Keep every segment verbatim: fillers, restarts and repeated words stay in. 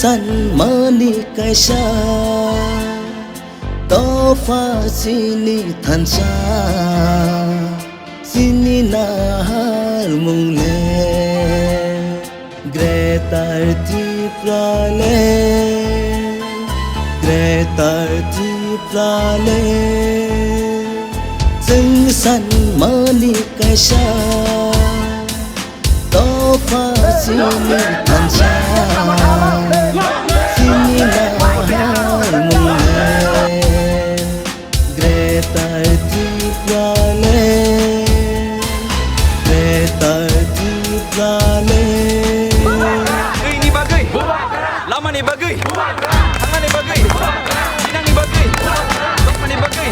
Sanmani kaisa topha chini thansa, chini naharmung le Greater Tipraland, Greater Tipraland. Chwng sanmani kaisa topha chini thansa, chini naharmung le Greater Tipraland, Greater Tipraland. Twi ni bagwi, lama ni bagwi, thangna ni bagwi, sinang ni bagwi, dopha ni bagwi,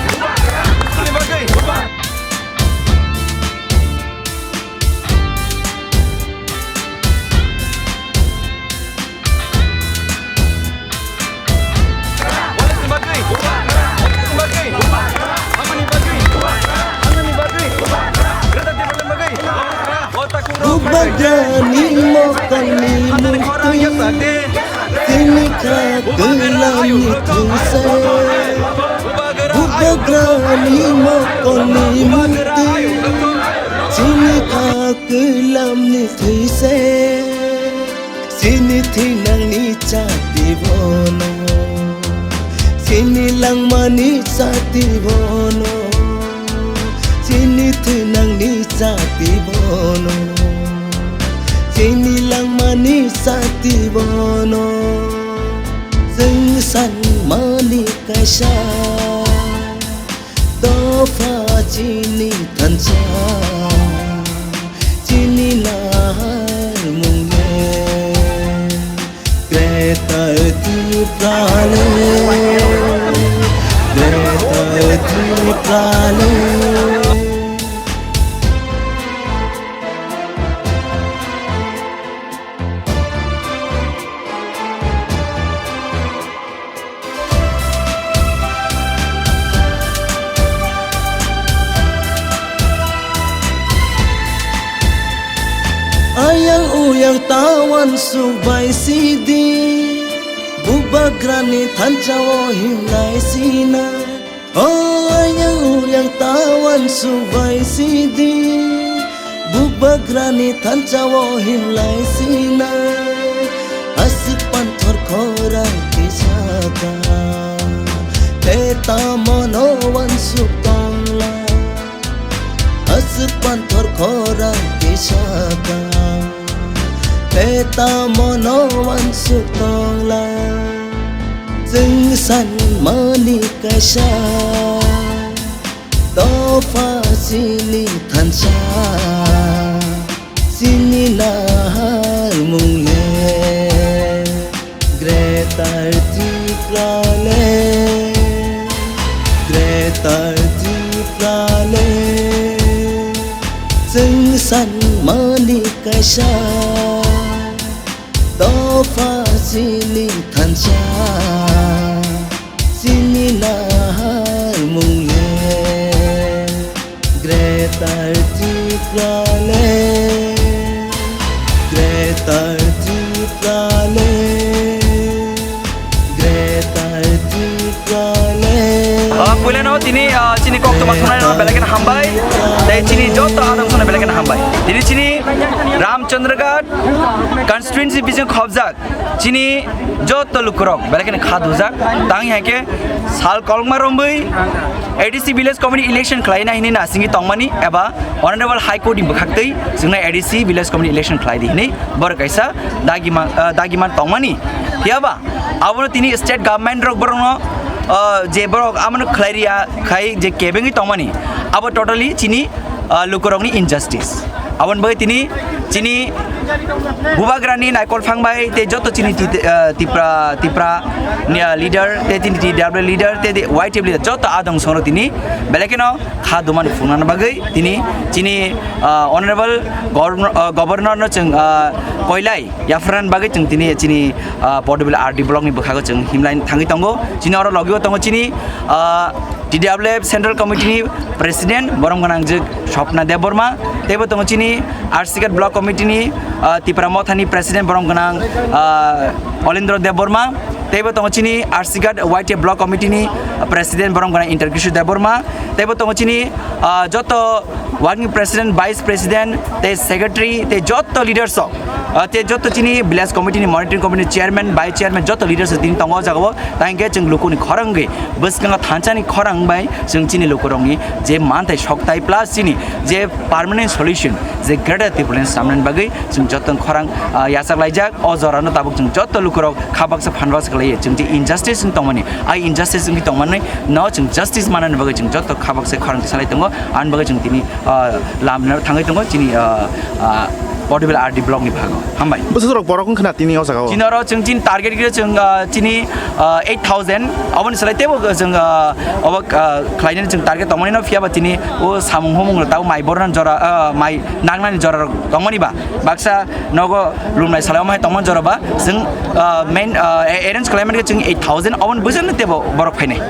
school ni bagwi. Bubagrani mokolni mukti, chini kha kwlamni thwi se. Bubagrani mokolni mukti, chini kha kwlamni thwi se. Chini thwinangni chati bono, chini langmani chati bono, chini thwinangni chati bono, chini langmani chati bono. Chwng sanmani kaisa dopha chini thansa, chini naharmung le Greater Tipraland, Greater Tipraland. Ayang uyang tawan subai sidi, bubagrani thansa o himlai sina. O ayang uyang tawan subai sidi, bubagrani thansa o himlai sina. Aswk panthor khorang tisaka, te tamono wansuk tongla. Aswk panthor khorang tisaka, te tamono wansuk tongla. Chwng sanmani kaisa dopha chini thansa, chini naharmung le Greater Tipraland, Greater Tipraland. Chwng sanmani kaisa dopha chini thansa, chini naharmung le Greater Tipraland, Greater Tipraland, Greater Tipraland. Ah, puilano tini, ah, chini koktwma thumnairokno belai kheno hambai. Tei chini joto adamsongno belai kheno hambai. Tini chini Ramchandraghat constituency bising khobjak. Chini joto lukurok belai kheno kha dujak, tang hai khe sal kolokma romwi A D C village committee election khlaina hinwi nasingwi tongmani eba Honorable High Court ni bwkhaktwi chwngno A D C village committee election khlai di hinwi borok kaisa dagi ma-, ah, dagi man tongmani. Phiya ba abono tini state government rok borokno, ah, je borok abono khlai riya khai je kebengwi tongmani, abo totally chini ah, lukurokni injustice. Aboni bagwi tini chini bubagrani naikol phang bai tei joto chini ti-, ah, Tipra, Tipra ni, ah, leader tei tini T W leader tei Y T F leader joto adong sono tini belai kheno kha duman phungnani bagwi tini chini, ah, honorable governor, ah, governor no chwng, ah, koilai yapharnani bagwi chwng tini chini, ah, Portable R D block ni bwkhago chwng himlai thangwi tongo. Chini oro logi o tongo chini, ah, T W F Central Committee ni President borom gwnang je Swapna Debbarma, teibo tongo chini Arsigat Block Committee ni, ah, Tipra Motha ni President borom gwnang, ah, Olendra Debbarma, teibo tongo chini Arsigat Y T F Block Committee ni President borom gwnang Inter Kishore Debbarma, teibo tongo chini, ah, joto Working President, Vice President, tei Secretary, tei joto leaders rok, ah, tei joto chini Village Committee ni Monitoring Committee ni Chairman, Vice Chairman, joto leaders rok tini tongo o jaga o. Tei hingke chwng lukuni khorang wngwi, bwskango thansani khorang bai chwng chini lukurokni je manthai sokthai plus chini je permanent solution, je Greater Tipraland samnani bagwi chwng joto khorang, ah, yachak laijak. O jorano tabuk chwng joto lukurok kha baksa phan baksa khlaiwi chwng je injustice wng tongmani, a injustice wngwi tongmani no chwng justice manani bagwi chwng joto kha baksa khorang salai tongo. Ani bagwi chwng tini, ah, lamno thangwi tongo chini, ah, ah, Audible R D block ni phago. Hambai. Bwswk rok borok wngkha na tini o jaga o? Chini oro chwng chini target khe chwng, ah, chini, ah, eight thousand, aboni salai teibo chwng, ah, obo, ah, khlainani chwng target tongmani no, phiya ba tini o samung humung rok tabo mai bornani jora, ah, mai nangnani jora rok tongmani ba, baksa nogo lumnai salai omo hai tongmani jora ba chwng, ah, main, ah, arrange khlaimani khe chwng eight thousand, aboni bwswk no teibo borok phainai.